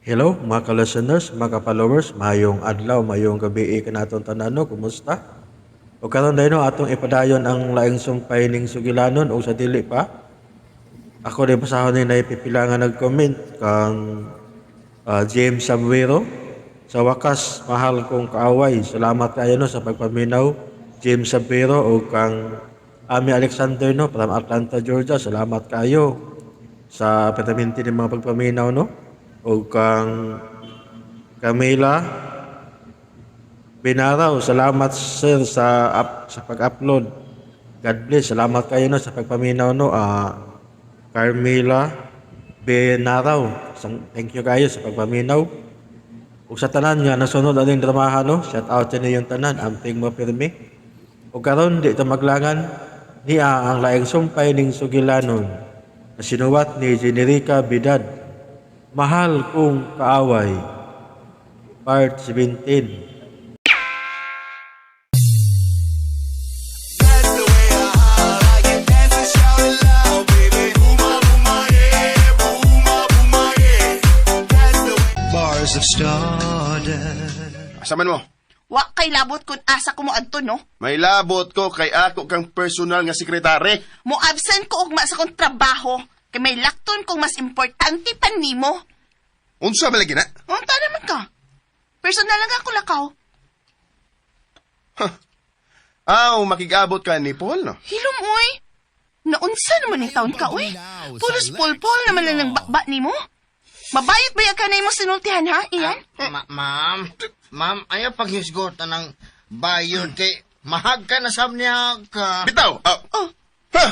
Hello mga ka-listeners, mga ka-followers, mayong adlaw, mayong gabi kanatong tanan no, kumusta? O karon dayno atong ipadayon ang laing sumpay ning sugilanon o sa dili pa. Ako rin basahon ni naipipila nga nag-comment kang James Sabuero. Sa wakas, mahal kong kaaway. Salamat kayo no sa pagpaminaw, James Sabuero, o kang Ami Alexander no from Atlanta, Georgia. Salamat kayo sa pataminti ng mga pagpaminaw no. O kang Camila Binaraw, salamat sir sa pag-upload. God bless. Salamat kayo no sa pagpaminaw no. Carmela Benaraw. Thank you kayo sa pagpaminaw. Ug sa tanan nga nasunod aning dramaha no, shout out sa ninyong tanan, amping mo pirmi. Ug karon di ta maglangan niya ang laing sumpay ning sugilanon na sinuwat ni Generica Bidad. Mahal kong kaaway. Part 17. Bars of stardust. Asaman mo? Wa kay labot kung asa ko mo adto, no? May labot ko kay ako kang personal nga sekretary. Mo absent ko ugma sa kong trabaho kay may lakton kong mas importante pa nimo. Unsa ba lagi na? Unta naman ka. Personal lang ako lakaw. Aw, makigabot ka ni Paul, no? Hilom oy. Naunsa naman ni taon ka oy. Pulos pulpol naman lang ng bakba nimo. Mabayot ba ka na imo sinultihan ha, Ian? Ma'am, ma'am, ayaw paghisgot ng bayod kay mahag ka na sab niya ka. Bitaw! Ah, Oh, Ha!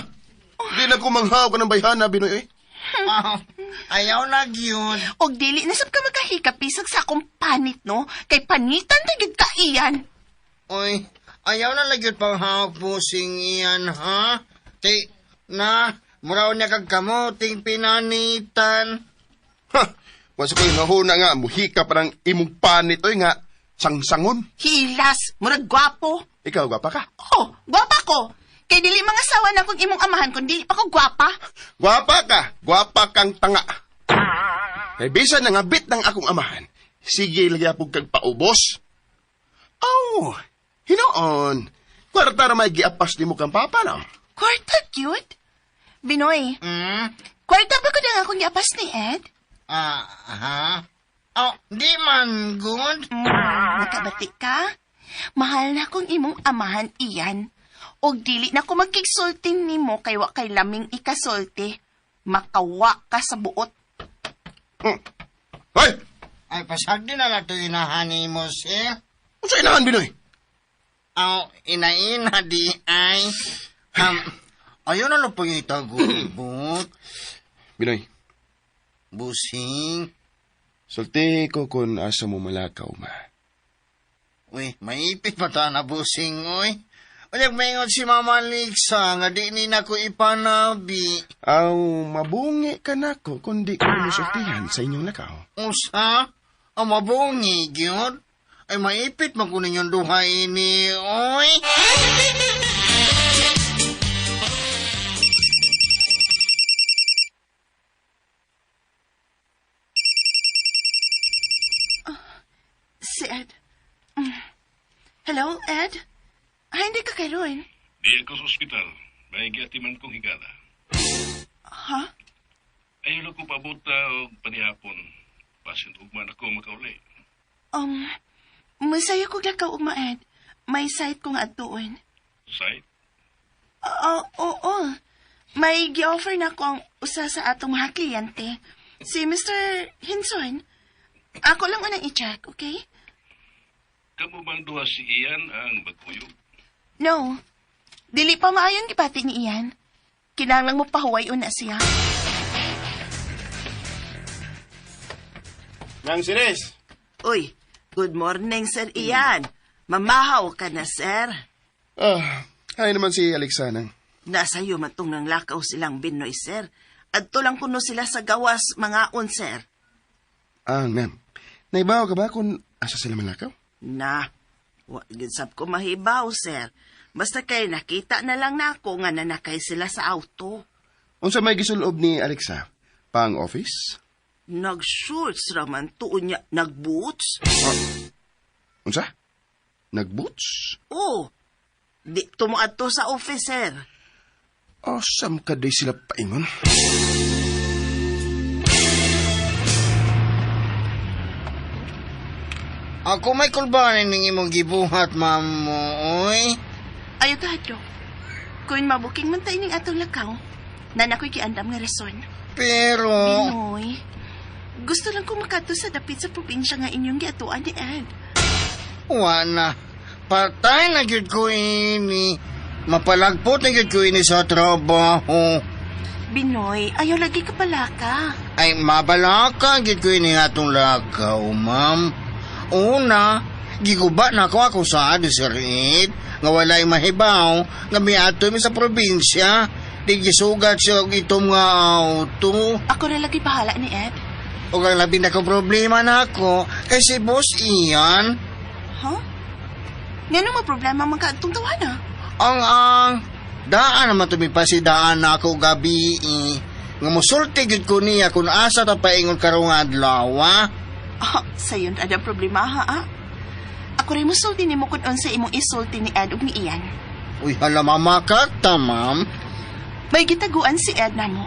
Di na ko manghaw ka ng bayhana, Binoy. Eh. Ah, ayaw na gyud. Og dili na sab ka makahikap bisag sa akong panit no, kay panitan ta gyud ka Ian. Oy, ayaw na lagi panghawak pusing iyan, ha? Kay, na, muraw niya kag kamuting pinanitan. Ha! Wasa ko nahuna nga, muhika pa ng imong panit, oy nga, sangsangon. Hilas, murag gwapo. Ikaw, gwapa ka. Oh, gwapa ko. Kay dili mga sawa na kung imong amahan kun dili pa ko gwapa. Gwapa ka! Gwapa kang tanga. Kay bisan nga bit ng akong amahan, sige lagi apog kag paubos. Oh, hinoon. Kwarta ra may giapas nimo kang papa, no? Kwarta cute. Binoy, kwarta ba ko na nga akong giapas ni Ed? Ah, ha? Oh, di man good. Nakabati ka? Mahal na kong imong amahan iyan. Og dili na ko magkigsulti nimo kay wa kay laming ikasulti. Makawa ka sa buot. Hoy! Ay, pasag din na lang ito inahani mo, sir. Unsa inahan, Binoy? Aw, inaina di ay. Ayaw na lang pangita gulbot. Binoy, Busing. sulti ko kung asa mo malakaw, ma. Uy, maipit pa ta na busing, uy. Unyag maingon si Mama Lixa nga di ni na ko ipanabi. Aw, mabungi ka nako kung di ko musultihan sa inyong lakaw. Usa, ang mabungi, gyud. Ay maipit man ko ninyong duha ini, oy. Si Ed. Hello, Ed? Ay, hindi ka karon. Diyan ko sa ospital. May giatiman kong higada. Ha? Ayaw lang ko pabuta o panihapon. Pasin ugman ako makauli. Masaya ko lakaw ugma, Ed. May site kong adtuon. Site? Oo, oo. May gi-offer na ko ang usa sa atong mga kliyente. Si Mr. Hinson. Ako lang unang i-check, okay? Kamu bang duha si Ian ang bagkuyog? No. Dili pa maayon gibati ni Ian. Kinahanglan mo pahuway una siya. Nang sinis! Uy, good morning, Sir Ian. Mamahaw ka na, sir. Ah, ay naman si Alexa nang. Nasa iyo man tong nanglakaw silang Binoy, sir. Adto lang kuno sila sa gawas, mga on, sir. Ah, ma'am. Naibaw ka ba kung asa sila malakaw? Na, wa gid sab ko mahibaw, sir. Basta kay nakita na lang nako nga nanakay sila sa auto. Unsa may gisulob ni Alexa? Pang office? Nag-shorts raman tuon niya, nag-boots. Unsa? Nagboots? Oh, di tumuadto sa officer. Awesome ka day sila paingon. Ako may kulbanin ning imong gibuhat, ma'am mo, oy. Ayaw ka, hadlok. Kung mabuking man tayo ning atong lakaw, nana ko'y giandam nga rason. Pero, Binoy, gusto lang ko makadto sa dapit sa probinsya nga inyong giatuan ni Ed. wala. Patay na gyud ko ini. Mapalagpot na gyud ko ini sa trabaho. Binoy, ayaw lagi ka palaka. Ay, mabalaka gyud ko ini atong lakaw, ma'am. Una, giguba na ko ako sa Sir Ed, nga walay mahibaw, nga miadto mi sa probinsya. Di gisugat siya og itom nga auto. Ako na lagi bahala ni Ed. Ug ang labi na kong problema na ako, kay si Boss Ian, Huh? Ngano ma problema man ka atong tawana? ang daan naman tumipa si daan na ako gabi eh. Nga musulti gyud ko niya kung asa ta paingon karong adlaw. Ah. Ah, sayon ada problema ha, ah. Ako rin musulti nimo kung unsa imong isulti ni Ed ug ni Ian. Uy, hala mamakakta, ma'am. May gitaguan si Ed namo.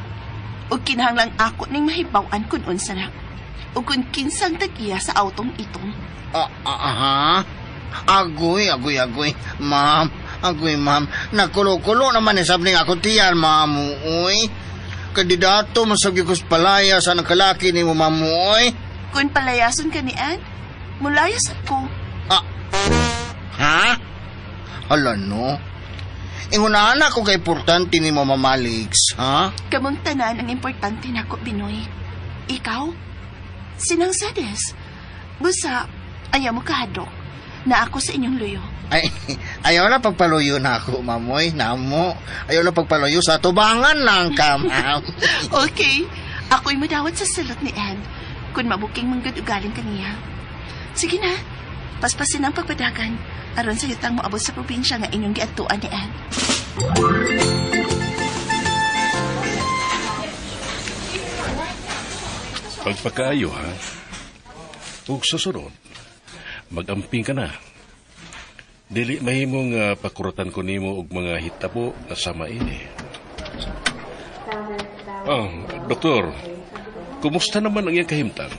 Ug kinahanglang ako ning mahibaw-an kung unsa na. Ug kung kinsang tag-iya sa autong itong. Ah, ah, aha. Agoy, agoy, agoy. Ma'am, agoy, ma'am. Nakulo-kulo naman eh, sabi nga ako tiyan, ma'am. Uy. Kandidato, masagi ko sa palaya sa nagkalaki ni mo, ma'am. Uy. Kung palayason ka ni Ed, mulayas ako. Ah, ha? Hala, no. Ingunaan ako kay importante ni mo, Ma'am Alex, ha? Kamong tanan ang importante nako, Binoy. Ikaw? Sinang Sedes. Busa, ayaw mo kahadlok na ako sa inyong luyo. Ay, ayaw na pagpaluyo na ako, mamoy, namo. Ayaw na pagpaluyo sa tubangan lang ka, ma'am. Okay, ako'y madawat sa salot ni Ed kung mabuking manggad ugaling kaniya. Sige na, paspasin ang pagpadagan aron sa yutang moabot sa probinsya nga inyong giadtuan ni Ed. Pagpakaayo, ha? Ug susunod, magamping ka na. Dili mahimong pakuratan ko nimo og mga hitabo nga sama ini. Oh, doktor, kumusta naman ang iyang kahimtang?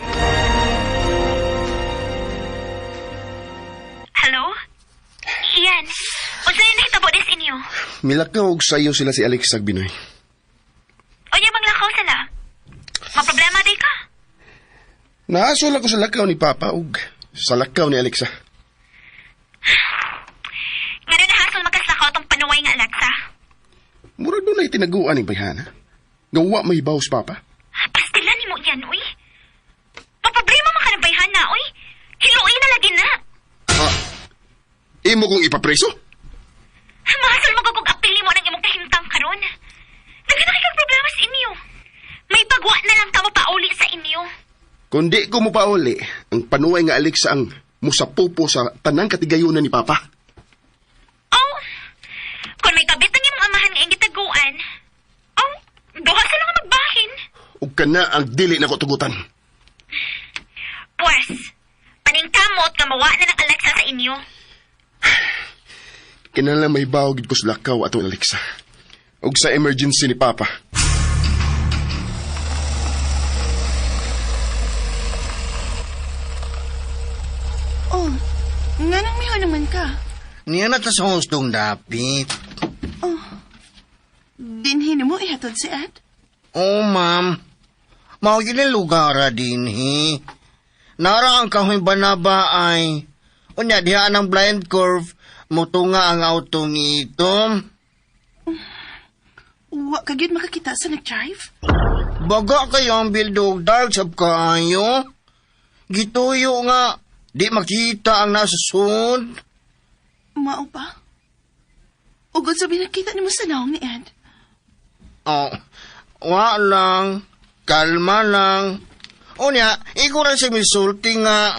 Hello? Ian, unsa yung nahitabo des inyo? Milakaw og sayo sila si Alex ag Binoy. Unya maglakaw sila. Maproblema di ka. Naasol ako sa lakaw ni Papa ug sa lakaw ni Alexa. Nga na nahasol magkaslakaw tong panuway nga Alexa. Mura doon ay tinaguan ni Bayhana. Gawa may bawas Papa. Pastilan nimo yan, uy. Maproblema man ka ng bayhana, uy. Hiluin na lagi na. Ah, imo kong ipapreso? Mahasol magugog apili mo ng imong kahimtang karon. Daghan na kay problema sa inyo. May pagwa na lang tamo pauli sa inyo. Kung di ko mopauli, ang panuway nga Alexa ang musapupo sa tanang katigayonan ni Papa. Oh, kung may kabit ang imong amahan nga iyang gitaguan, oh, duha sila nga magbahin. Ug kana ang dili na ko tugutan. Pwes, paningkamot nga mawa na ng Alexa sa inyo. Kinahanglan may bawag ko sa lakaw atong Alexa. Ug sa emergency ni Papa. Oh, nga nang miho naman ka. Niya na ta sa hustong dapit. Oh, dinhin mo ihatod si Ed? Oh, ma'am. Mao yun ang lugar din, he. Nara ang kahoy banaba ay. Unya, diha ang blind curve, mutunga ang auto nito. Wa ka gyud makakita sa nag-drive? Baga kayo ang bildog dark sab kaayo. Gituyo nga, di makita ang nasa sud. Mao pa? Ugod sa binakita nimo sa naong ni Ed. Oh, wa lang. Kalma lang. Unya, ikaw rin si misulti nga.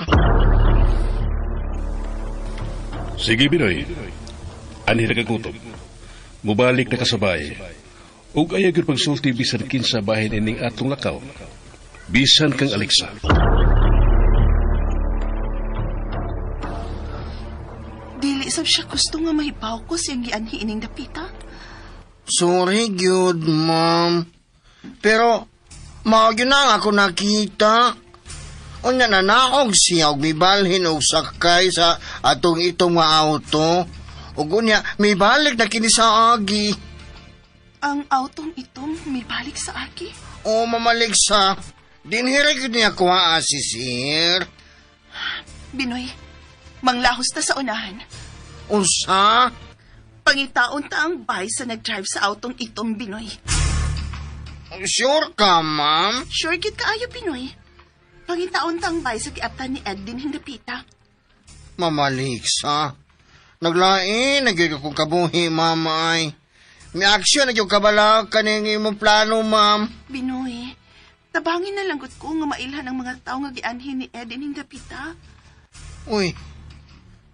Sige, Binoy. Anhi ra kag gutom. Mubalik na kasabay. Ug ayaw gyud pagsulti bisan kinsa bahin ining atong lakaw. Bisan kang Alexa. Dili sab siya gusto nga mahibaw ko siyang gianhi ining dapita. Sorry, gyud, ma'am. Pero, mao gyud na nga ako nakita. Unya na naog siya og mibalhin og sakay sa atong itong nga auto. Ug unya, mibalik na kini sa agi. Ang autong itom may balik sa aki. O mamaligsa, dinhira gyud niya kuha si sir. Binoy, manglahos ta sa unahan. Unsa? Pangitaon ta ang bay sa nag-drive sa autong itom, Binoy. Sure ka, ma'am? Sure gid kaayo, Binoy. Pangitaon ta ang bay sa giaptan ni Ed din hindapita. Mamaligsa. Naglain na gyud akong kabuhi, ma'am ay. May aksyon na gyud kabala kaning imong plano, ma'am. Binoy, tabangin na langgot ko nga mailhan ang mga tao nga gianhi ni Ed ining dapita. Uy,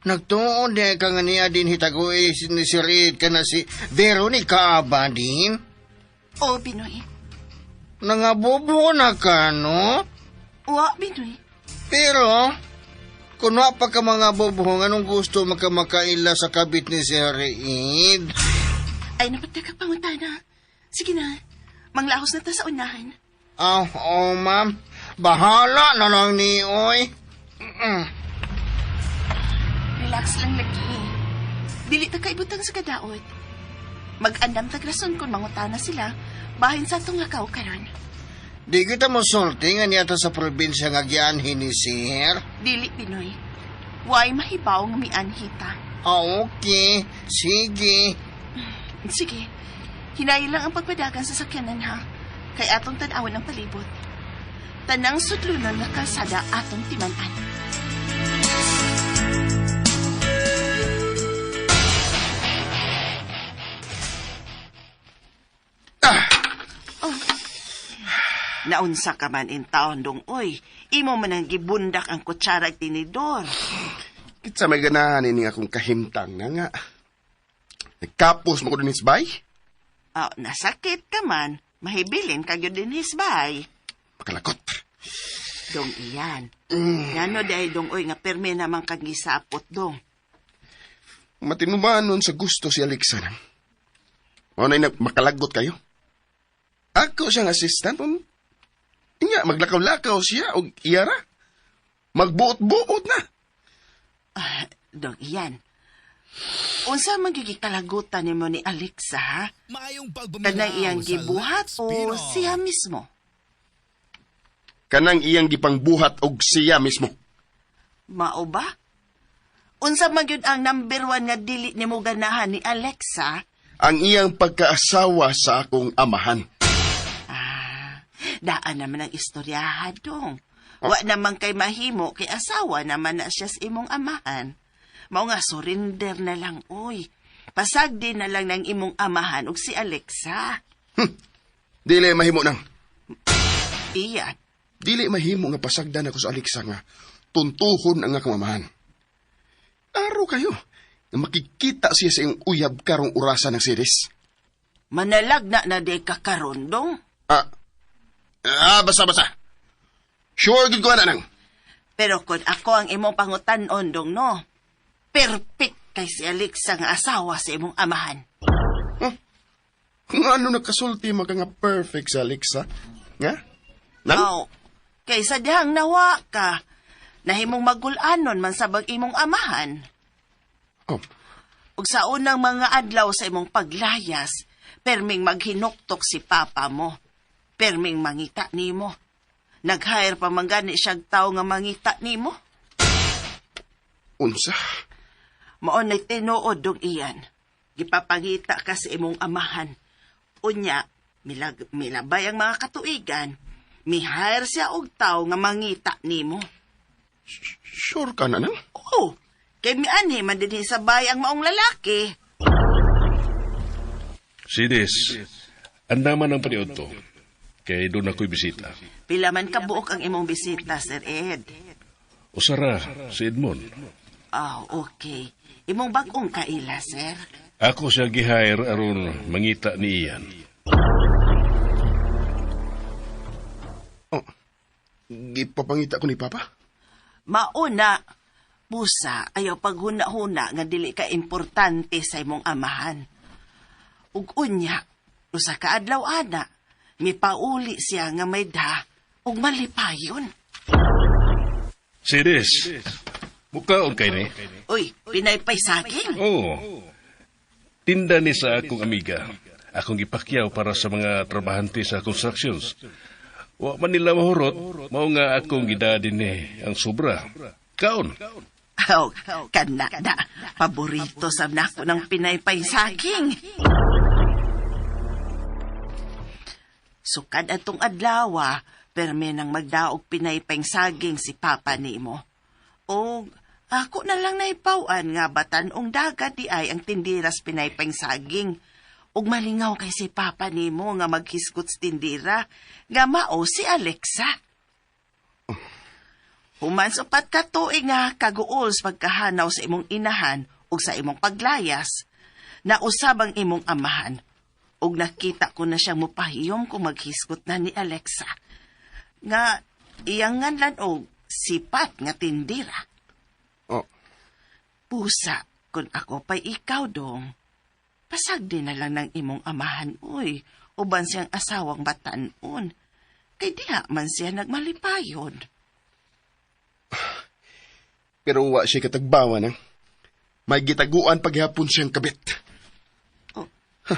nagtuon di ka nga niya din hitagoy ni Sir Ed ka na si Veronica Abadin. O, Binoy. Nangabubo na ka, no? Wa, Binoy. Pero, kung wa pa ka mga bubo, anong gusto makamakaila sa kabit ni Sir Ed? Ay, napatay ka pangutana. Sige na, manglahos na ta sa unahan. Oh, oh, ma'am. Bahala na lang ni Oy. Mm. Relax lang lagi. Dili ta kaibutang sa kadaot. Mag-andam tag rason kung mangutana sila, bahin sa atong lakaw karon. Di kita mo sulti nga niyata sa probinsya nga gianhin ni Sir. Dili, Pinoy. Way mahibaw nga mianhi ta. Ah, okay. Sige. Sige, hinayin lang ang pagpadagan sa sakyanan ha. Kay atong tan-awon ang palibot. Tanang sudlunon nga kalsada atong timan-an. Oh. Naunsa ka man in taon dong oy. Imo man ang gibundak ang kutsara at tinidor. Kitsa may ganahan ini akong kahimtang na nga. Nagkapos mo ko din bay. Ah, nasakit ka man. Mahibilin ka gyud din hisbay. Makalakot. Dong iyan. Ngano dahil dong oy nga perme naman kang gisapot dong. Matinumanon sa gusto si Alexa nang. Mao na makalagot kayo. Ako siyang assistant. Inya, maglakaw-lakaw siya og iyara. Magbuot-buot na. Ah, dong iyan. Unsa man gyud gikalagutan nimo ni Alexa ha? Maayong Kanang iyang sa gibuhat Lex o Pinoy. siya mismo? Kanang iyang gipangbuhat og siya mismo. Mao ba? Unsa man gyud ang number one nga dili nimo ganahan ni Alexa? Ang iyang pagkaasawa sa akong amahan. Ah, daan naman ang istoryaha dong. Wa naman kay mahimo kay asawa naman na siya sa imong amahan. Mao nga surrender na lang oy. Pasagdi na lang ng imong amahan ug si Alexa. Dili mahimo nang. Iyan. Dili mahimo nga pasagdan ako sa Alexa nga tuntuhon ang akong amahan. Aro kayo. Nga makikita siya sa iyong uyab karong orasan ng series. Manalag na na di ka karon dong. Ah, basta basta. Sure gid ko ana nang. Pero kung ako ang imong pangutan-on dong no, perfect kay si Alexa nga asawa sa imong amahan. Kung ano nakasulti man ka nga perfect sa Alexa. Nga? Nang? Aw, kaysa dihang nawa ka, nahimong magulanon man sa bag imong amahan. Oh, Ug sa unang mga adlaw sa imong paglayas, perming maghinuktok si papa mo. Perming mangita nimo. Nag-hire pa man gani siyag tawo nga mangita nimo. unsa? Mao na'y tinuod dong iyan. Gipapangita ka sa imong amahan. Unya, milabay ang mga katuigan. Mi-hire siya og tawo nga mangita nimo. Sure ka na nang? Oo, kay mianhi man dinhi sa bay ang maong lalaki. Sidis, andaman ang paniod to. Kay doon ako'y bisita. Pila man kabuok ang imong bisita, Sir Ed. Usara, si Edmond. Oh, okay. Imong bag-ong kaila, sir. Ako siya gihire aron mangita ni Ian. Oh. Gipapangita ko ni Papa? Mauna, busa ayaw paghuna-huna nga dili ka importante sa imong amahan. Ug unya, usa ka adlaw ana, mipauli siya nga may da ug malipayon. Siris, mukaon kay ni. Uy, pinaypay saging. Oo. Tinda ni sa akong amiga. Akong gipakyaw para sa mga trabahante sa constructions. Wa man nila mahurot, mao nga akong gida din eh, ang sobra. Kaon. Aw, kana na. Paborito sa nako ng pinaypay saging. Sukad atong adlaw, perme nang magdaog pinaypay saging si Papa nimo. O ako na lang naipawan nga batan-ong dagat di ay ang tindiras pinaypay saging. Ug malingaw kay si Papa nimo nga maghisgot sa tindira, nga mao si Alexa. Human sa upat ka tuig nga kaguol sa pagkahanaw sa imong inahan ug sa imong paglayas, nausab ang imong amahan. Ug nakita ko na siyang mupahiyom kung maghisgot na ni Alexa. Nga iyang nganlan og sipat nga tindira. Oh. Pusa, kung ako pa'y ikaw dong, pasag din na lang ng imong amahan, uy, uban siyang asawang batanon. Kay diha man siya nagmalipayon. Pero wa siya katagbawan, ha? May gitaguan paghapon siyang kabit. Oh. Ha,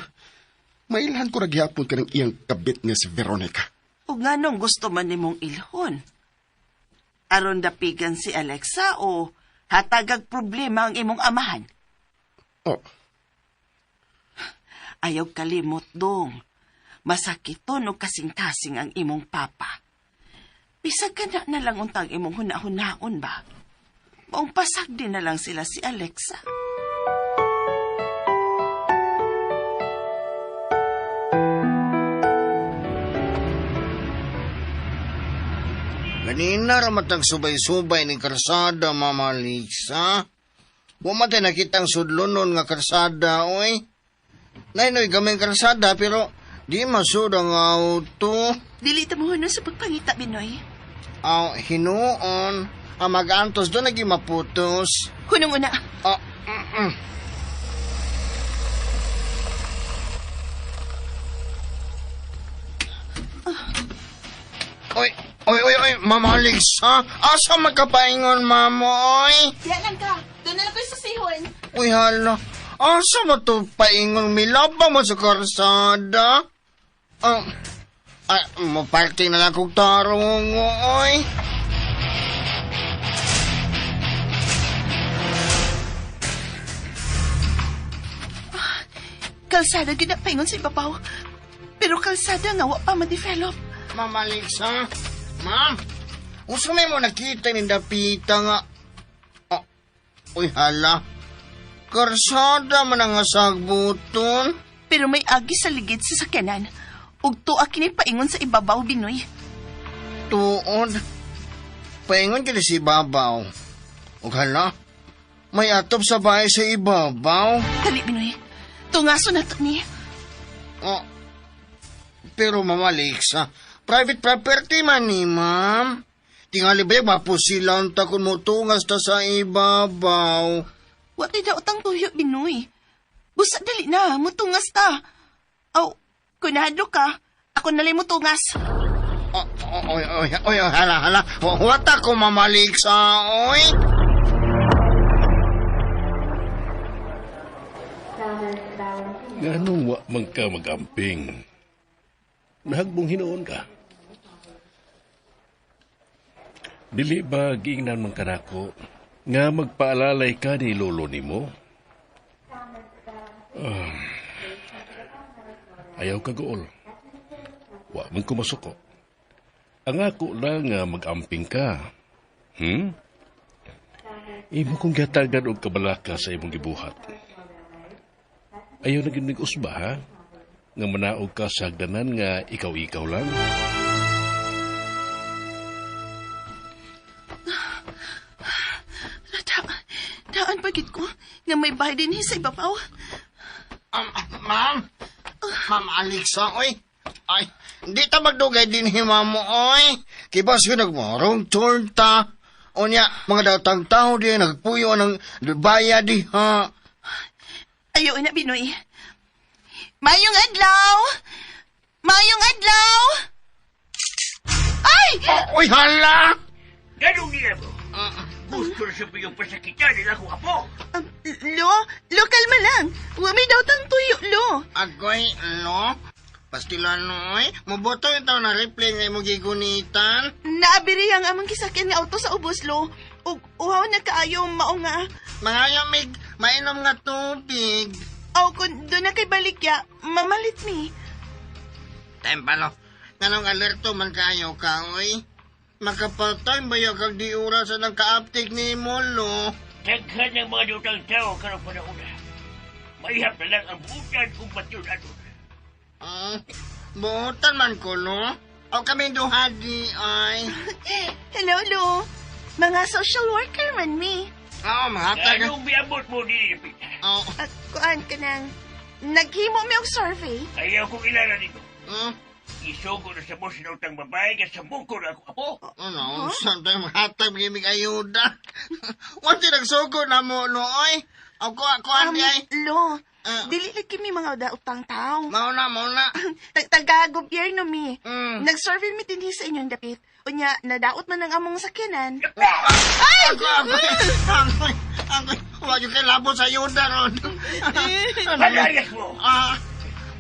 mailhan ko raghapon ka ng iyang kabit nga si Veronica. O nga nung gusto man nimong ilhon. Aron dapigan si Alexa o hatagag problema ang imong amahan. Oh, Ayaw kalimot dong. Masakiton o kasing-kasing ang imong papa. Bisag ka na lang untang imong huna-hunaon ba? Maong pasag din na lang sila si Alexa. Ganina ramatag subay-subay ni karsada, Mama Lisa. Wa man tay nakitang sudlonon nga karsada, oy. Nainoy gamay karsada, pero di masud ang auto. Dili ta mo sa pagpangita, Binoy. Aw, hinuon. Ang mag-antos doon naging maputos. Hunong una. Ah, Oy, oy, oy, oy, Mama Lisa. Asa magkapaingon, mama, oy? Diyan lang ka. Doon na lang ko sa sihon. Uy, hala. Asa mo to paingon? Milabang mo sa karsada? Ah, ay, maparking na lang kong tarong, oy. Kalsada gyud na paingon sa ibabaw. Pero kalsada nga wa pa ma-develop. Mama Lisa, ma'am, unsa may mo nakita ni dapita nga? Oh, uy, hala. Karsada man ang sagbuton. Pero may agi sa ligid sa sakyanan. Ug tuwa kini paingon sa ibabaw, Binoy. Tuod. Paingon kini si Babaw. Ug hala, may atop sa bahay sa ibabaw. Dali, Binoy. Tungaso na to ni. Oh, pero Mama Lexa, private property man ni ma'am. Tingali ba yung mapusilan ta kung mutungas ta sa ibabaw? Wa tay daotang tuyo, Binoy. Busa dali na, mutungas ta. Aw, kunado ka. Ako na lang mutungas. Oh, oh, oy, oy, oy, oy, hala, hala. Wata ko, Mama Lexa, oy. Nganong wa man ka magamping? Nahagbong hinuon ka. Dili ba giingnan man kanako nga magpaalalay ka ni lolo nimo? Ayaw ka gool. Wa man ko masuko. Ang ako lang nga magamping ka. Imo kong gatagan og kabalaka sa imong gibuhat. Ayaw na gyud usba ha? Nga manaog ka sa hagdanan nga ikaw-ikaw lang. Daan pagit ko nga may bahay din sa ibabaw. Ma'am, Ma'am Alexa, oy. Ay, di ta magdugay din hi ma'am, oy. Kibas yun nagmarong turn ta. Unya, mga datang tao di nagpuyo ng baya diha. Ayaw na, Binoy. Mayong adlaw! Mayong adlaw! Ay! Uy, hala! Ganong niya mo? Gusto na siya yung pasakitan nila kong apo. Lo, lo, kalma lang. Wa may daw tang tuyo, lo. Agoy, lo? Pastilan, oy. Muboto yung tao na replay nga imong gigunitan. Naabiri ang among gisakyan nga auto sa ubos, lo. Ug uhaw na kaayo mao nga. Mga mig, mainom nga tubig. Aw, kun doon na kay balikya, mamalit mi. Time pa, no? Nganong alerto man kayo ka, oy. Makapatay ba yung kag di orasan ng kaaptik ni mo, lo? Daghan ng mga dutang tao karong panahon. Maihap na lang ang butan kung patyon ato. Ah, buotan man ko, lo. O kami duha di, ay. Hello, lo. Mga social worker man mi. Oo, mahatag. Anong biabot mo dili Pita? Oo. At kuan ka nang naghimo mi og survey. Ayaw kong ilala dito. Hmm? Isugo na sa boss na utang babae nga sa buko na ako apo. Ano, saan tayo mahatag may ayuda? Wala nagsugo na mo, lo, oy. O, kuha, kuha, di, ay. Lo, Ah. dili lagi mi mga dautang tao. Mauna, mauna. Taga-gobyerno mi. Mm. Nag-survey mi dinhi sa inyong dapit. Unya, nadaot man ang among sakyanan. Ay! Ako, ako, ako, ako, wag yung kay labo sa ayuda ron. Palayas mo! Ah,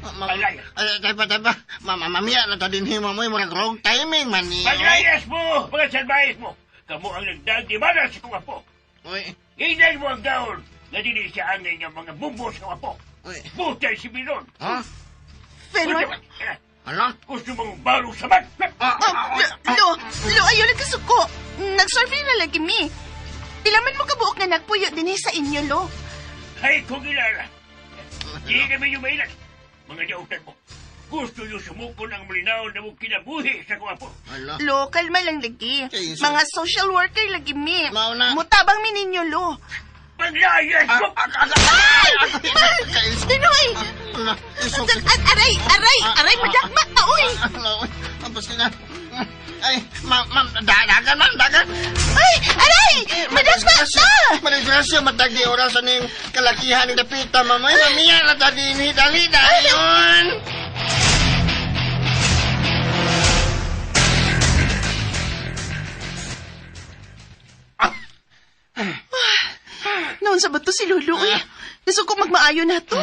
Palayas. Ay, tayo pa, tayo pa. Mama, mamiya na ta din himo mo, murag wrong timing man ni. Paglayas mo! Mga salbayas mo! Kamu ang nagdaang di mana sa kong apo. Uy, Inay mo ang gaon nga dili siya angay nga mga bumbo sa kong apo. uy. Butay si Biron. Ha? Feron? Ala? Gusto mong barong sabat? Ah, Oh, ah, lo, lo, ayaw lang kasuko. Nag-survey na lagi mi. Pila man mo kabuok na nagpuyo dinhi sa inyo, lo. Hay kong ilala. Di kami yung mailat. Mga dautan mo. Gusto nyo sumuko ng malinaw na mong kinabuhi sa kong apo. Ala. Lo, kalma lang lagi. Kay, Mga social worker lagi mi. Mauna. Mutabang mi ninyo, lo. Paglayas mo! Ay! Tinoy! Ala, isok. Aray, aray, aray, madakma ka, uy! Ala, uy. Ang pastilan. Ay, ma'am, ma'am, dagan, ma'am, dagan. Ay, aray! Madakma ka! Madisgrasya, matag di orasan ng kalakihan ni Dapita, ma'am. Ay, mamiya na ta din, dali, dayon. Noon sa bato si Lolo, uy. Gusto ko magmaayo na to.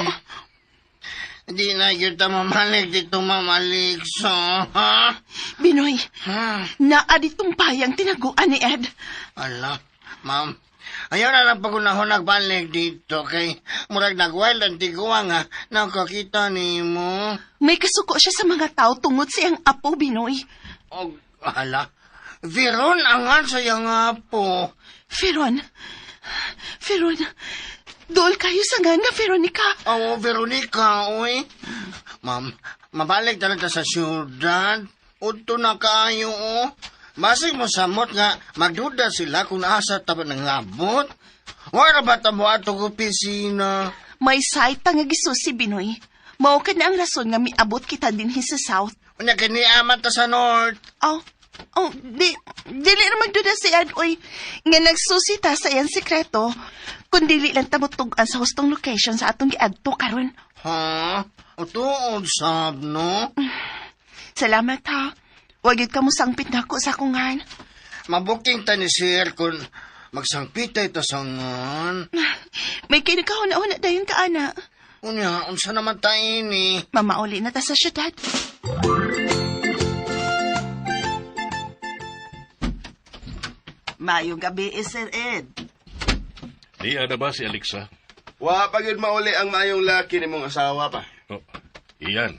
Di na kita mamalik dito, Ma'am Alexa, ha? Binoy, Ha? naa ditong payang tinaguan ni Ed. Ala, ma'am. Ayaw na lang pagunahon nagbalik dito kay murag nagwild ang tiguang ha. Nakakita ni mo. May kasuko siya sa mga tao tungod sa iyang apo, Binoy. Og, ala, Veron angan sa iyang apo. Feron, Feron, dool kayo sa nga nga, Veronica. Oo, Veronica, oy. Ma'am, mabalik talaga sa siyudad. Udto na kaayo, oh. Basig mo samot nga, magduda sila kung asa tapat ng abot. Wala ba tamo ato ko opisina? May site nga gisusi, Binoy. Mao ka na ang rason nga miabot kita dinhi sa South. Unya kini amat ta sa North. Oh, oh, di, dili na magduda si Ed, oy. Nga nagsusi ta sa iyang sikreto, kun dili lang ta mutug-an sa hustong location sa atong giadto karon. Ha? Utuod sab, no? Salamat ha. Wag yun ka mo sangpit na ako sa kungan. Mabuking ta ni sir kung magsangpitay ta sa ngan. May kinakahuna-una dayon ka, ana. Unya, unsa naman ta ini? Mamauli na ta sa syudad. Mayong gabi, eh, Sir Ed. Di na ba si Alexa? Wa pa gyud mauli ang maayong laki nimong asawa pa. Oh, iyan.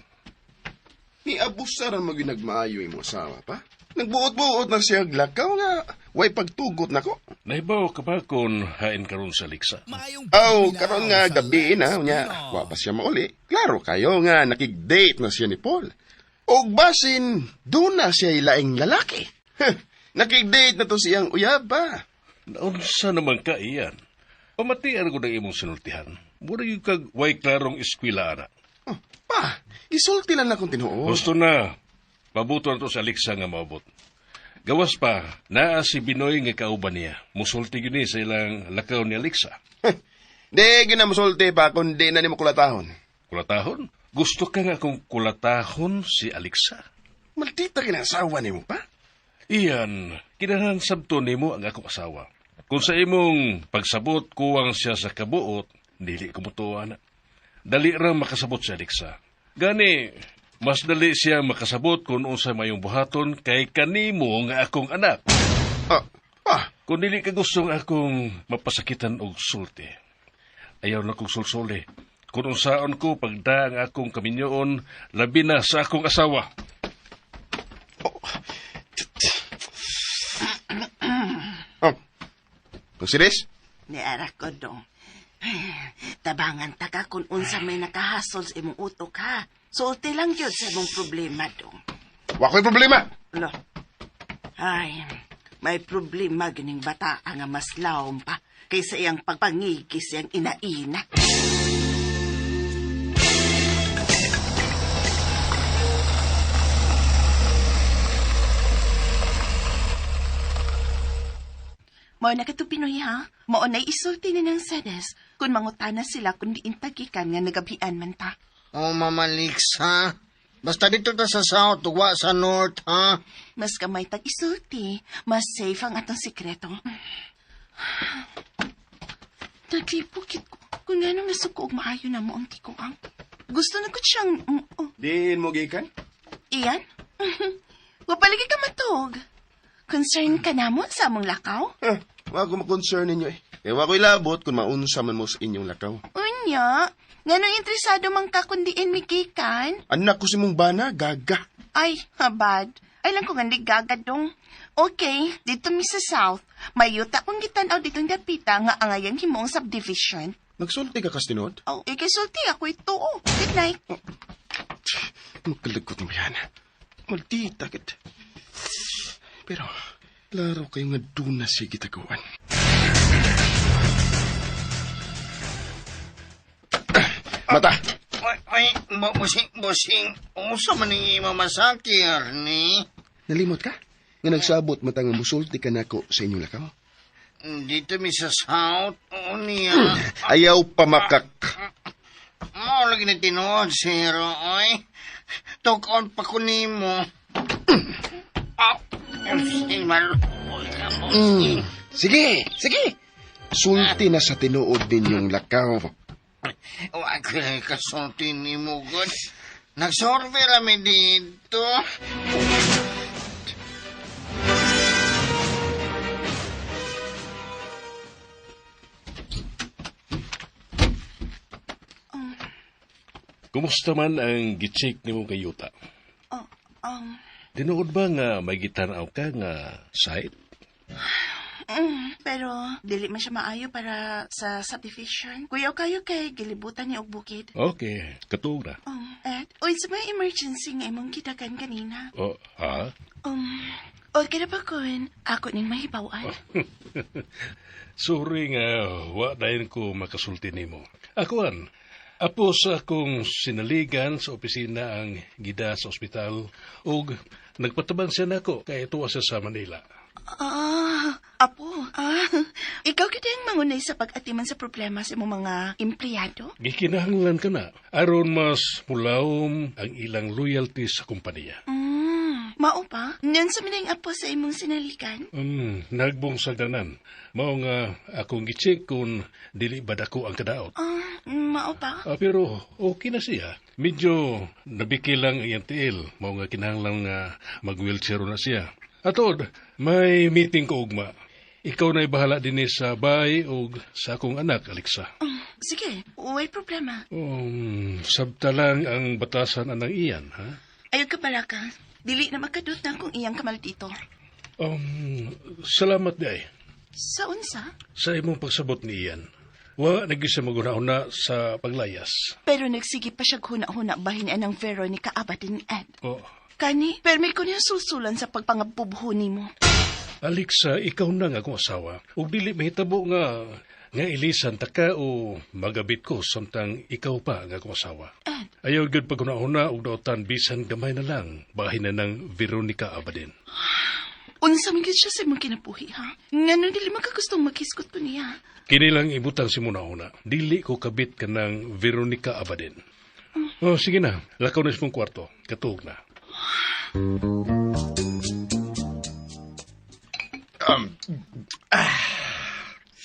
Ni abusaran mo gyud nagmaayo imong asawa pa. Nagbuot-buot na siya glakaw nga way pagtugot nako. Nahibaw ka ba kung hain karon sa Alexa? Aw, karon nga gabi na unya, wa pa siya mauli. Klaro kayo nga nakig-date na siya ni Paul. Og basin, doon na siya laing lalaki. Heh, nakig-date na to siyang uyab ba. Naunsa naman ka, iyan. Pamatian ko ng imong sinultihan. Mura yung kag way klarong eskwela, ana. Oh, pa, gisulti lang na kung tinuod. Gusto na. Mabuto na to sa Alexa nga maabot. Gawas pa, naa si Binoy nga kauban niya. Musulti gyud ni sa ilang lakaw ni Alexa. Di gyud na musulti pa kung di na nimo kulatahon. Kulatahon? Gusto ka nga kung kulatahon si Alexa? Maldita kinasawa nimo pa. Iyan, kinahanglan sabto nimo ang akong asawa. Kung sa imong pagsabot kuwang siya sa kabuot, dili ko mutuwa na. Dali ra makasabot si Alexa. Gani, mas dali siya makasabot kung unsa mayong buhaton kay kanimo nga akong anak. Ah, ah, Kung dili ka gusto nga akong mapasakitan og sulti, ayaw na kong sulsuli. Kung unsaon ko pagda ang akong kaminyoon, labi na sa akong asawa. Oh. Kung siris? Niara ko dong. Tabangan ta ka kung unsa may nakahasol sa imong utok ha. Sulti lang gyud sa imong problema dong. Wa ko'y problema. Lo. Ay, may problema gining bata nga mas lawom pa kaysa iyang pagpangigis iyang inaina. Mao na kato Pinoy ha. Mao na'y isulti ni ng sedes kung mangutana sila kung diin tagikan nga nagabian man ta. Oh, Mama Lix, ha? Basta dito ta sa south, ugwa sa north, ha? Mas kamay tag isulti, mas safe ang atong sikreto. Naglipukit ko. Kung anong nasuko og maayo na mo ang tikuang. Gusto na ko siyang... oh, Diin mo gikan? iyan? Wapalagi ka matug. Concern ka na mo sa among lakaw? Eh, wa ko ma-concern ninyo eh. Kaya wa ko'y labot kung maunsa man mo sa inyong lakaw. Unya, nganong interesado man ka kundiin mi gikan? Anak ko si mong bana, gaga. Ay, habad. Ay lang ko nga gagadong. Okay, dito mi sa South. May yuta kong gitanaw ditong dapita nga angayang himong subdivision. Nagsulti ka kastinod? Oh, ikisulti ako ito. Good night. Magkalagot mo yan. Maldita kit. Pero, klaro kayo nga doon na sige gitaguan. Mata! Ay, ay, busing, busing. Unsa man ni mamasaki, Ernie? Nalimot ka? Nga nagsabot mata nga musulti ka nako sa inyong lakaw? Dito mi sa south, o niya. Ayaw pamakak. Mao lagi na tinuod, sir, oy. Tukon pa ko nimo. Ah, busing, maluoy ka, busing. Sige, sige. Sulti na sa tinuod ninyong lakaw. Wa ko na kasulti nimo, God. Nagsorve rami dito. Kumusta man ang gicheck nimo kay yuta? Oh, Tinuod ba nga may gitanaw ka nga site? pero dili man siya maayo para sa subdivision. Kuyaw kayo kay gilibutan niya og bukid. Okay, katuog na. Ed, uy, sa may emergency nga imong kitakan kanina. Oh, ha? Okay na ba kun? Ako ning mahibawan. Sorry nga, wa dayon ko makasulti nimo. Akuan, apo sa akong sinaligan sa opisina ang gida sa ospital ug nagpatabang siya nako kay tuwa siya sa Manila. Ah, apo. Ah, ikaw gid ang mangunay sa pag-atiman sa problema sa imong mga empleyado? Gikinahanglan ka na aron mas mulawom ang ilang loyalty sa kompanya. Mao pa? Nyan sa mining apo sa imong sinaligan? Nagbong sagdanan. Mao nga akong gicheck kung dili ba dako ang kadaot. Ah, mao pa? Ah, pero okay na siya. Medyo nabiki lang ang iyang tiil. Mao nga kinahanglan nga mag-wheelchair na siya. Atod, may meeting ko ugma. Ikaw na'y bahala dinhi sa bay og sa akong anak, Alexa. Sige, way problema. Sabta lang ang batasan anang iyan, ha? Ayaw ka pala ka. Dili na makadot na kung iyang kamal dito. Salamat di ay Sa unsa? sa imong pagsabot ni iyan. Wa nagi siya maguna-una sa paglayas. Pero nagsige pa siya huna-huna bahin anang Veronica Abadin ni Ed. Oh, Kani, permi ko niya sulsulan sa pagpangabubho nimo. Alexa, ikaw na nga akong asawa. Ug dili mahitabo nga nga ilisan ta ka o magabit ko samtang ikaw pa ang akong asawa. Ed, Ayaw gyud paguna-una og daotan bisan gamay na lang bahin na ng Veronica Abadin. Unsa man gyud siya sa imong kinabuhi, ha? Ngano dili man ka gustong maghisgot ko niya? Kini lang ibutang si muna una. Dili ko kabit ka ng Veronica Abadin. Oh, sige na. Lakaw na sa mong kwarto. Katuog na.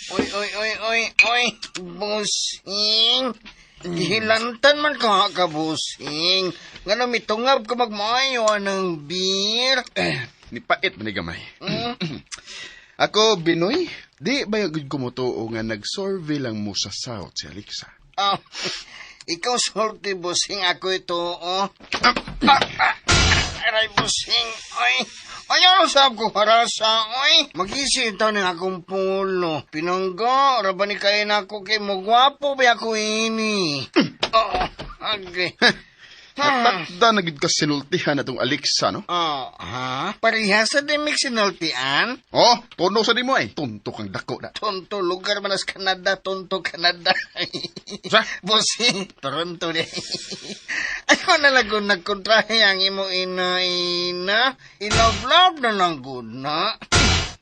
Oy, oy, oy, oy, oy, busing. Gihilantan man ka ka, busing. Nga mitungab ka magmaayo ng beer. Nipait man ni gamay. Ako, Binoy, di ba yung kumutuo nga nag-survey lang mo sa South si Alexa? Ah, ikaw sulti, busing. Ako ito, oh. Aray, busing. Oy, ayaw sab ko harasa, oy. Mag-isip ng akong pulo. Pinangga, raba ni kayo na ako kay mo gwapo ba ako ini. Oh, okay. Natakda na gid ka sinultihan na tong Alexa, no? Oh, ha? Pareha sa dimik sinultian? Oh, tono sa di mo ay. Tonto kang dako na. Tonto, lugar man sa Canada, Tonto, Canada. Sa? Bossing, Toronto di. Ako na lang kung nagkontrahe ang imong ina-ina. I-love-love na lang good na.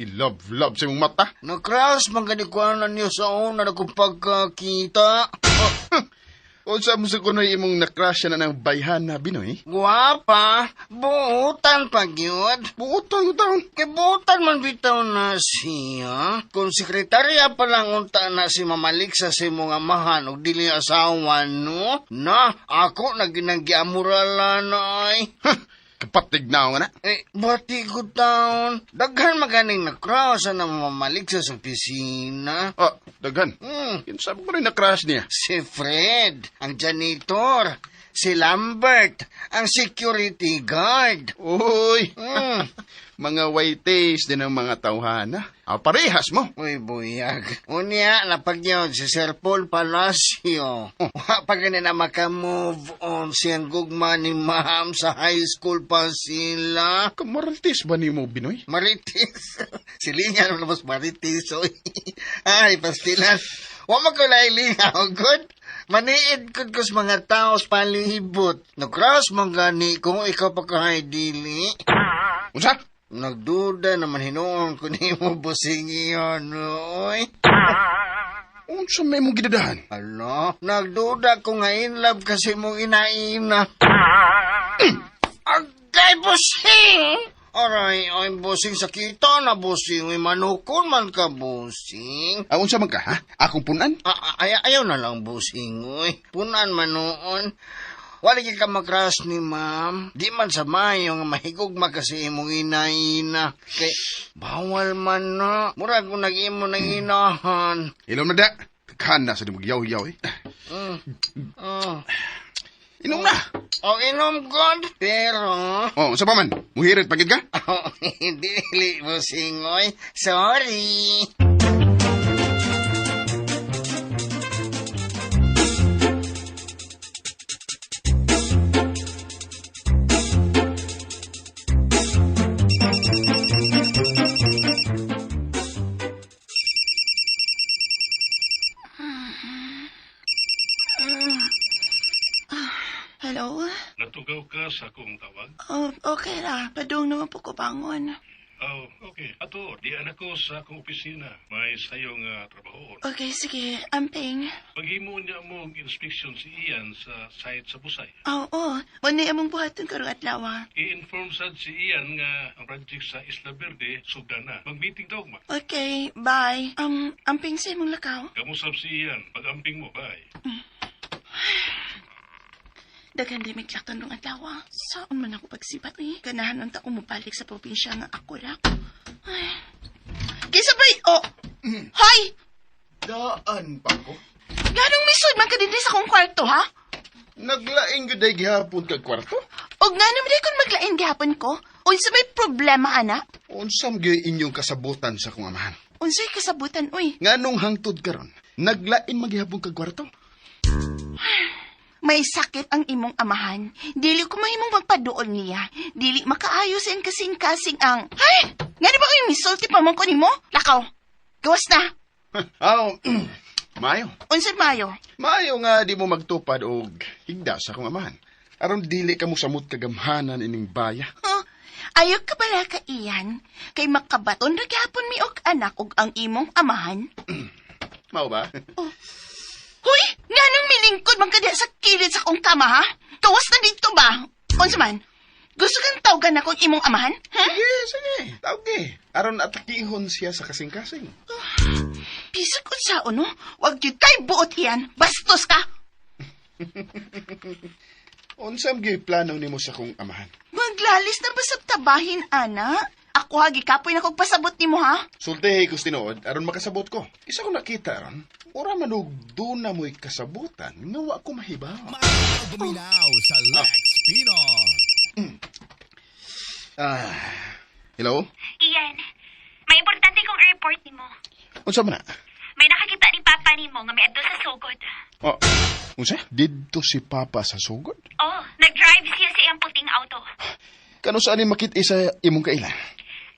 I-love-love sa imong mata. Na-crush man gani ko na niyo sa una na kung pagkakita. Oh, Unsa mo sa kunoy imong na-crush na ng bayhana, Binoy? Guwapa, buutan pa gyud. Buutan taon. Kay buutan man bitaw na siya. Kung sekretarya pa lang unta na si mamalik sa si mga amahan og dili asawa no? Na, ako na ginanggiamurala na ay. Kapatig na nga na. Eh, bati ko taon. Daghan maganing na-crush na mamalik sa opisina. Oh, daghan. Kinsa mo rin na-crush niya? Si Fred, ang janitor. Si Lambert, ang security guard. Uy, mga white din ang mga tawhana. Ah, parehas mo. Uy, buyag. Unya, napagyod si Sir Paul Palacio. Wa pa gani na makamove on siyang gugma ni ma'am sa high school pa sila. Kamarites ba ni mo, Binoy? Marites. Silinya naman mas marites. Oy. Ay, pastilan. Wa man ko lailihaw, good. Maniid kud ko sa mga tao sa palibot. Nag-cross man gani kung ikaw pa kahay dili. Unsa? Nagduda naman hinuon ko nimo busing iyon, oy. Unsa may mong gidadahan? Ano? Nagduda ko nga in love kasi mong inaina. Agay, busing! Aray, ay, busing, sakita na, busing. Uy, manukon man ka, busing. Ah, unsa man ka, ha? Akong punan? Ayaw na lang, busing, uy. Punan man noon. Wala ka makras ni ma'am. Di man sa mayo nga mahigugma kasi imong ina-ina. Kay, bawal man na. Murag kung nag-imo ng inahan. Inom na da. Kana sa di mo yaw-yaw, eh. Oh. Inom na. Oh, inom god. Pero, Oh, unsa pa man? Muhirit pagid ka? oh, dili, busing, oy. Sorry. Hello? Natugaw ka sa akong tawag? Oh, okay ra. Padung naman po ko bangon. Oh, okay. Ato, diyan ako sa akong opisina. May sayong trabaho. Okay, sige. Amping. Paghimo niya mo og inspection si Ian sa site sa Busay. Oo, oh, oh. Among buhaton karong adlaw. I-inform sad si Ian nga ang project sa Isla Verde sugda na. Mag-meeting daw ma. Okay, bye. Amping sa imong lakaw. Kamusap si Ian. Pag-amping mo, bye. Daghan di may klaktan rong adlaw. Saan man ako pagsibat eh. Ganahan unta ko mobalik sa probinsya nga ako ra. Ay. Kinsa ba'y? Oh! Hoy! Daan pa ko. Ganong misod man ka dinhi sa akong kwarto, ha? Naglaing gyud ay gihapon kag kwarto. Og nga naman di kun maglain gihapon ko. Unsa may problema, ana? Unsa man gyud inyong kasabutan sa akong amahan? Unsay kasabutan, uy? Nganong hangtod karon? Naglain man gihapon kag kwarto? May sakit ang imong amahan. Dili ko mahimong magpaduol niya. Dili makaayos ang kasing-kasing ang... Hay! Nga di ba kayo misulti pa man ko nimo? Lakaw! Gawas na! Aw, maayo. Unsay mayo? Maayo nga di mo magtupad og higda sa akong amahan. Aron dili ka mo samot kagamhanan ining baya. Huh? Ayaw ka bala ka iyan, kay makabaton ra gyapon mi og anak og ang imong amahan. Mao ba? Hoy, nganong milingkod man ka diha sa kilid sa akong kama ha? Gawas na dito ba? Unsa man? Gusto kang tawgan akong imong amahan? Ha? Sige, sige. Tawag eh. Aron atakihon siya sa kasing-kasing. Bisag unsaon no? Wag gyud kay buot iyan. Bastos ka. Unsam gyud plano nimo sa kong amahan? Maglalis na basab tabahin, ana. Ako ha, gikapoy na kog pasabot nimo ha. Sultihi ko tinuod aron makasabot ko. Isa ko nakita ron. Ora man og doon na mo'y kasabutan nga wa ko mahibaw. Buminaw sa Lex Pinoy. Ah. Hello? Ian, may importante kong report nimo. Unsa man na? May nakakita ni Papa nimo nga may adto sa sugod. Oh, unsa? Didto si Papa sa sugod? Oh, nag-drive siya sa iyang puting auto. Kano saan ni makit isa imong kailan?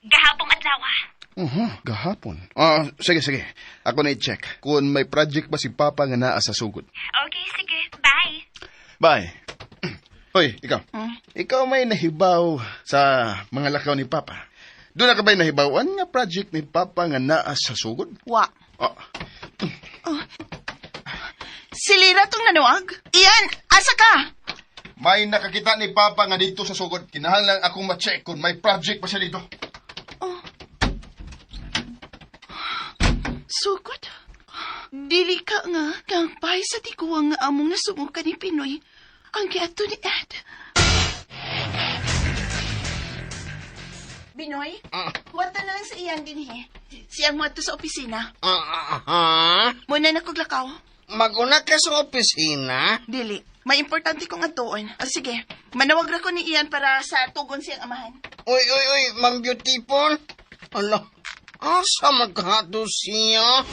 Gahapong adlaw. Gahapon. Ah, sige, sige. Ako na i-check kung may project ba si Papa nga naa sa sugod. Okay, sige. Bye. Bye. Hoy, ikaw. Ikaw may nahibaw sa mga lakaw ni Papa. Doon na ka ba'y nahibawan nga project ni Papa nga naa sa sugod? Wa. Oh, Silira tong nanuag. Iyan, asa ka? may nakakita ni Papa nga dito sa sugod. Kinahanglan akong ma-check kung may project pa siya dito. Sugod. Dili ka nga kang pay sa tiguang nga among nasumukan ni Pinoy. Ang giadto ni Ed. Binoy, huwag na lang sa iyan din he. Siyang mo sa opisina. Ah, ah, ha? Muna na kog lakaw. Maguna ka sa opisina? Dili, may importante kong atuon. O sige, manawag ra ko ni Ian para sa tugon siyang amahan. Uy, uy, uy, Ma'am Beautiful. Ala, asa magkato siya?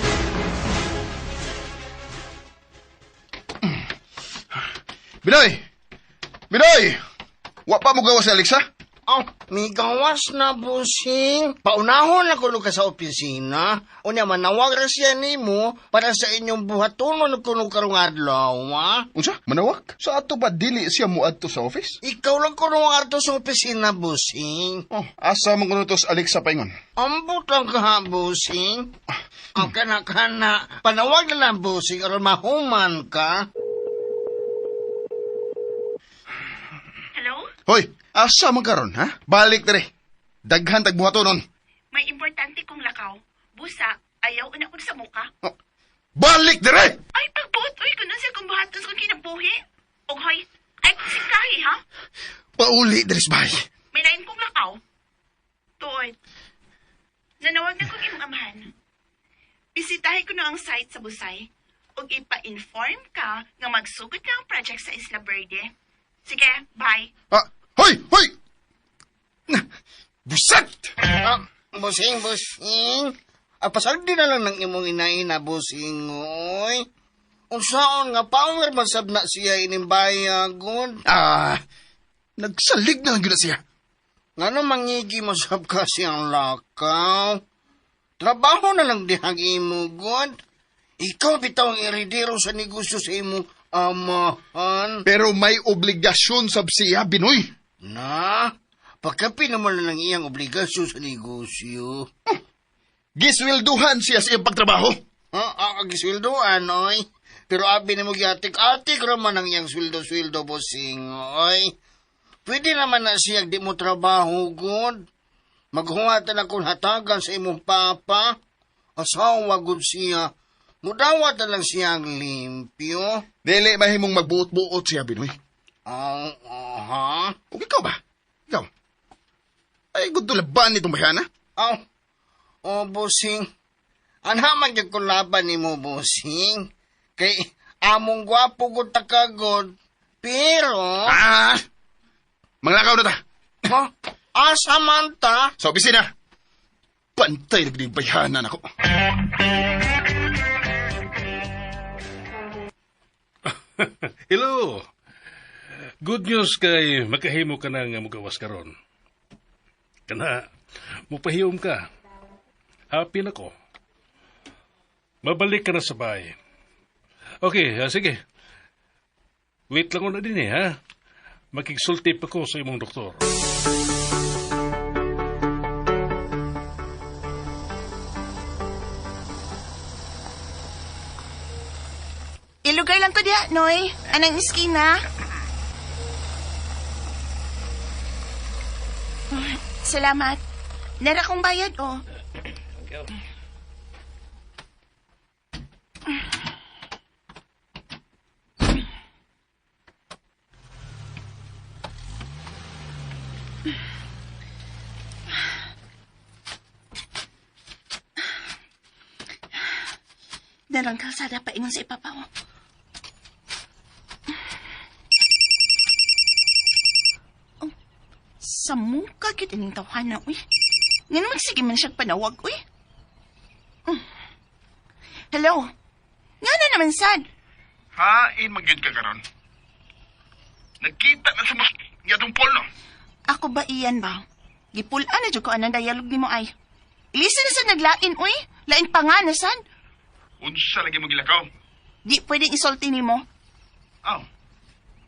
Binoy! Binoy! Wa pa mo gawa si Alexa? Oh, may gawas na, busing. Paunahon na kuno ka sa opisina. Unya, manawag ra siya nimo para sa inyong buhatonon kuno karong adlaw, ha? Unsa? Manawag? Sa ato ba dili siya muadto sa office? Ikaw lang kuno ang arto sa opisina, busing. Oh, asa man kuno to sa Alexa paingon? Ambot lang ka, ha, busing. Ang kana-kana, panawag na lang, busing, aron mahuman ka. Hello? Hoy, asa man karon ha? Balik dire. Daghan tag buhatonon. May importante kong lakaw. Busa, ayaw na ko sa muka. Oh, balik dire! Ay, pagbuot, uy, kuno siya kung buhaton sa kong kinabuhi. Og hoy, ay kung sikahi, ha? Pauli dire sa bahay. May lain kong lakaw. Tuod. Nanawag na kong imong amahan. Bisitahin ko na ang site sa Busay. Ug ipa-inform ka nga magsugod na ang project sa Isla Verde. Sige, bye. Ah, hoy, hoy! Na, Busat! Ah, busing, busing. Ah, pasaldi na lang ng imong inaina, busing, oy. Unsaon nga power man sab na siya ining bayagon. Ah, nagsalig na lang gyud na siya. Ngano mangigi mo sab ka siyang lakaw? Trabaho na lang dihang imo, god. Ikaw bitaw ang eredero sa negosyo sa imong amahan. Pero may obligasyon sab siya, Binoy. Na, pagkapi naman lang ang iyang obligasyon sa negosyo. Giswelduhan siya sa iyang pagtrabaho. Ah, ah, gisweldoan, oy. Pero abi ni mo giatik-atik raman ang iyang sweldo-sweldo, bossing, oy. Pwede naman na siya di mo trabaho, god. Maghuwatan akong hatagan sa imong papa. Asawa, god siya. Mudawat na lang siya ang limpyo. Dili mahimong magbuot-buot siya, Binoy. Ah, aha. Ug ikaw ba? Ikaw. Ay, good to laban nitong bayana. Aw, oh, bossing. Anha man gyud ko laban nimo, bossing. Kay among gwapo gud takagod. Pero, Ah! Manglakaw na ta. ha? Asa man ta? Sa opisina. Pantay na gid bayhana nako. Hello. Good news kay makahimo ka na nga mugawas karon. Kana, mupahiyom ka. Happy na ko. Mabalik ka na sa bahay. Okay, sige. Wait lang ko na din eh, ha? Makigsulti pa ko sa imong doktor. May lugar lang ko diha, Noy. Anang iskina. Salamat. Nara kong bayad, oh. Darang kalsada pa ingon sa ipapaw. Oh, sa mukha gyud ining tawhana, uy. Ngano magsige man siyang panawag, uy. Hello? Nga na naman, sad? Hain magyud ka karon. Nagkita na sa mas yatong polno. Ako ba iyan ba? Gipulaan na jud ko anang dialogue nimo ay. Ilisa na sa naglain, uy. Lain pa nga na sad. Unsa lagi mo gilakaw? Di pwedeng isulti nimo. Aw,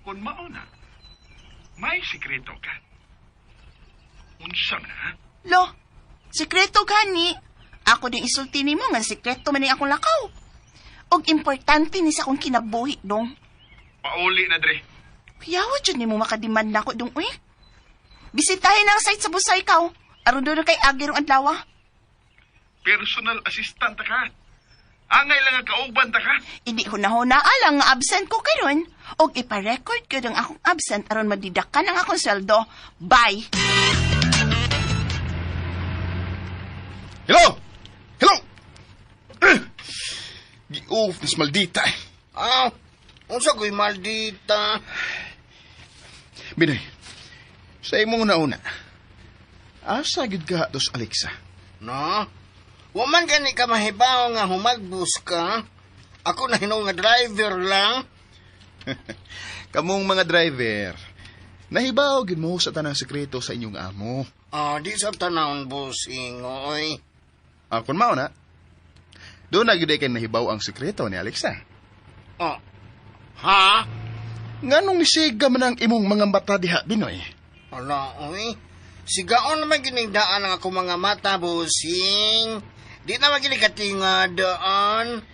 kung mao na, may sikreto ka. Unsa man ha? Lo, sikreto gani. Ako din isulti nimo nga sikreto man ni akong lakaw. Og importante ni sa akong kinabuhi dong. Pauli na dre. Kuyawa jud nimo makademand nako dong uy. Bisitahin ang site sa Busay kaw. Aron doon kay Agirong adlaw. Personal assistant ta ka. Angay lang ang kauban ta ka. Hindi hunahuna alang nga absent ko karon. Og ipa-record ko ang akong absent aron madidakan ang akong sweldo. Bye. Hello! Hello! Gi-off nis maldita eh. Ah, unsa ko'y maldita? Binoy, sa imong una-una, asa gyud ka dos Alexa? No? Wa man gani ka mahibaw nga humagbos ka. Ako na hinuon nga driver lang. Kamong mga driver, nahibaw gyud mo sa tanang sekreto sa inyong amo. Ah, di sa tanawon, bossing, oy. Ah, kung mao na, doon na gyud kay nahibaw ang sekreto ni Alexa. Oh. Ha? Nganong nisiga man ang imong mga mata diha, Binoy? Ala, oy. Sigaon naman ginigdaan ang ako mga mata, bossing. Di naman gini katinga daan.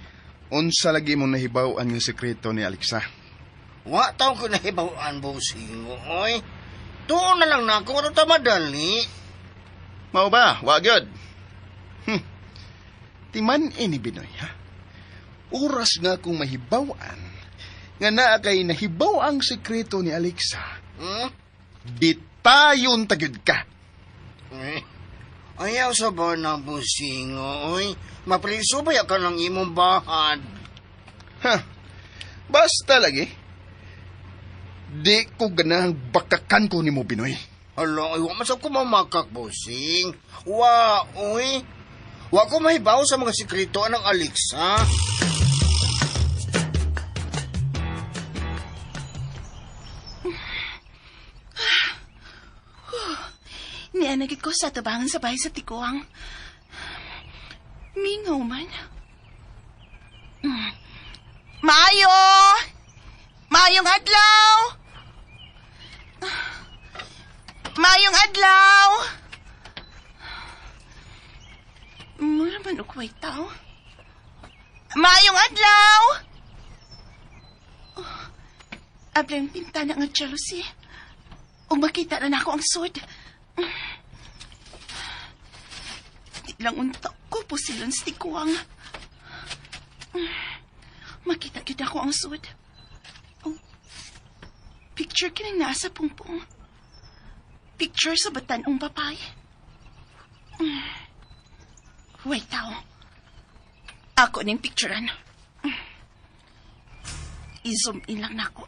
Unsa lagi mong nahibaw ang sekreto ni Alexa? Wa taong ko nahibawan, bossing, oy. Tuon na lang na ako, ano ta madali? Mao ba? Wa gyud. Timan ini Binoy, ha? Oras nga kung mahibawan, nga naa kay nahibaw ang sekreto ni Alexa. Bitayon ta gyud ka. Ayaw sa ba na, bossing, oy? Mapriso ba ya ka ng imong bahad? Ha? Basta lagi. Di ko ganahang bakakan ko nimo, Binoy. Hala, ay, wa man sa ko mamakak, bossing. Wa, oy. Wa ko mahibaw sa mga sikreto ng Alexa. Nianagit ko sa tabangan sa bahay sa Tikuang. Mingaw man. Mayo! Mayong adlaw! Mayong adlaw! Mura man og way tao. Mayong adlaw! Oh, abla yung pintana nga jealousy. Ug makita na nako ang sud. Di lang unta ko pusilon sa tikuang. Makita gyud ako ang sud. Oh, picture kining nasa pungpong. Picture sa batan-ong papay. Wait, tao. Ako ning picturean. I-zoom in lang nako.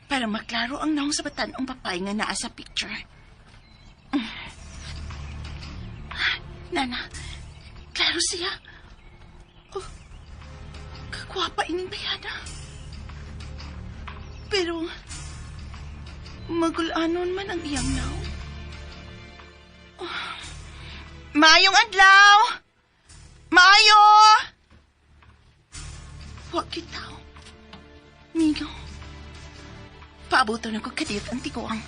Para maklaro ang naong sa batan-ong papay nga naa sa picture. Nana, klaro siya. Oh, kagwapa ining bayana. Pero, magulanon man ang iyang naw. Oh. Maayong adlaw! Maayo! Wa kitaw. Mingaw. Paabuto na ko kadiyot ang tiguang.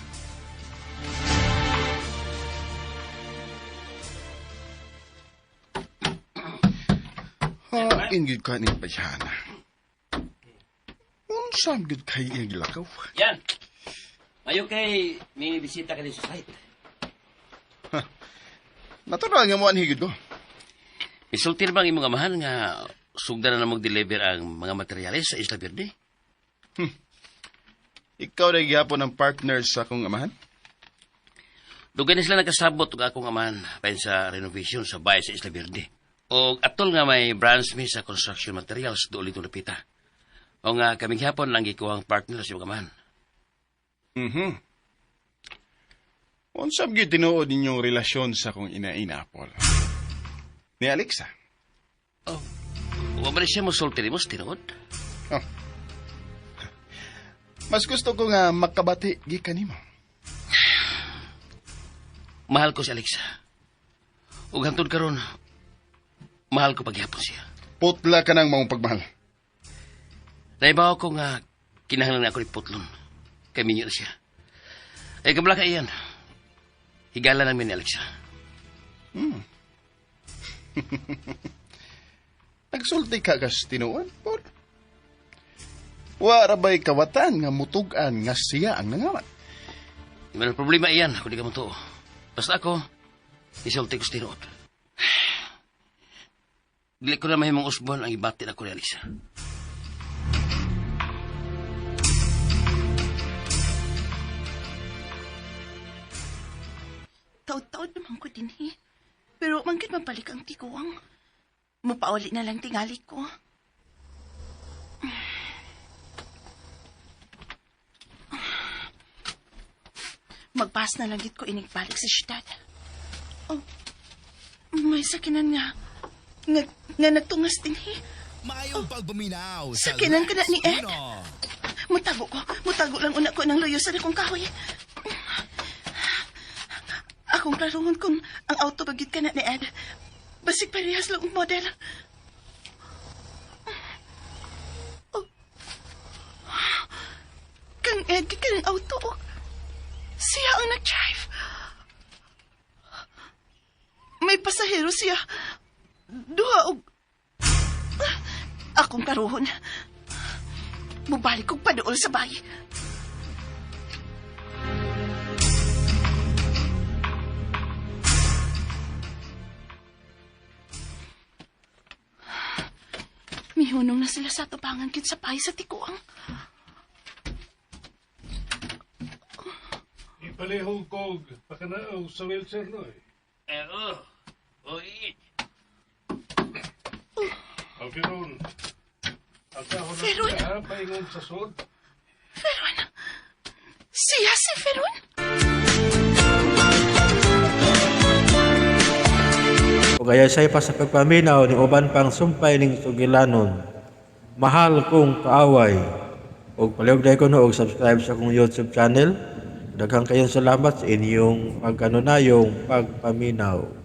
Hain gyud ka ning bayhana. Saan gud kay iyang gilakaw? Yan. Mayo kay may bisita ka din sa site. Natural nga mo anhigid ko. Isulti bang imong amahan nga sugdan na mag-deliver ang mga materyales sa Isla Verde? Ikaw na gihapon ang partner sa akong amahan? Dugay na sila nagkasabot og akong amahan bahin sa renovation sa bahay sa Isla Verde. Og atol nga may branch mi sa construction materials dool itong napita. O nga kaming hapon lang gikuhang partner sa imong amahan. Unsa gyud tinuod ninyong relasyon sa akong ina-ina, Paul? Ni Alexa. Oh, wa ba ni siya mosulti nimo sa tinuod? Oh. Mas gusto ko nga makabati gikan nimo. Mahal ko si Alexa. Ug hantod karon, mahal ko paghihapon siya. Putla ka ng maong pagmahal. Naibaw ko nga kinahanglan na ako ni Putlon. Kay minyo na siya. Ay kabla ka iyan. Higala namin ni Alexa. Nagsulti ka kas tinuod, Paul. Wa ra ba'y kawatan nga mutug-an nga siya ang nangawat? Di man ang problema iyan kung di ka mo tuo. Basta ako, isulti ko sa tinuod. Dili ko na mahimong usbon ang ibati na ko ni Alexa. Taod-taod naman ko din eh. Pero manggit mabalik ang tiguang. Mupauli na lang tingali ko. Magpas na lang gid ko inigbalik sa syudad. Oh, may sakinan nga. Nga, nga nagtungas din eh. Maayong pagpaminaw sa Sakinan ka na Lex ni Ed. Pino. Mutago ko. Mutago lang una ko ng luyo sa akong kahoy. Akong klaruhon kung ang auto bagit ka na ni Ed. Basig parehas lang ang model. Oh. Kang Ed, ka ng auto. Siya ang nag-drive. May pasahero siya. Duha og... Akong klaruhon. Mubalik kong padool sa bahay. Mihunong na sila sa tubangan kit sa bahay sa tikuang. Ipalihog kog pakanaaw sa wheelchair no eh. Eh, oh. Oh, eh. Ang Feron. Ang kahon Feron? na paingon sa sod. Feron! Siya si Feron? Ug ayaysay pa sa pagpaminaw ni uban pang sumpay ning sugilanon. Mahal kong kaaway. Ug palihog dahil ko no og subscribe sa akong YouTube channel. Daghang kayong salamat sa inyong pagkanunayong pagpaminaw.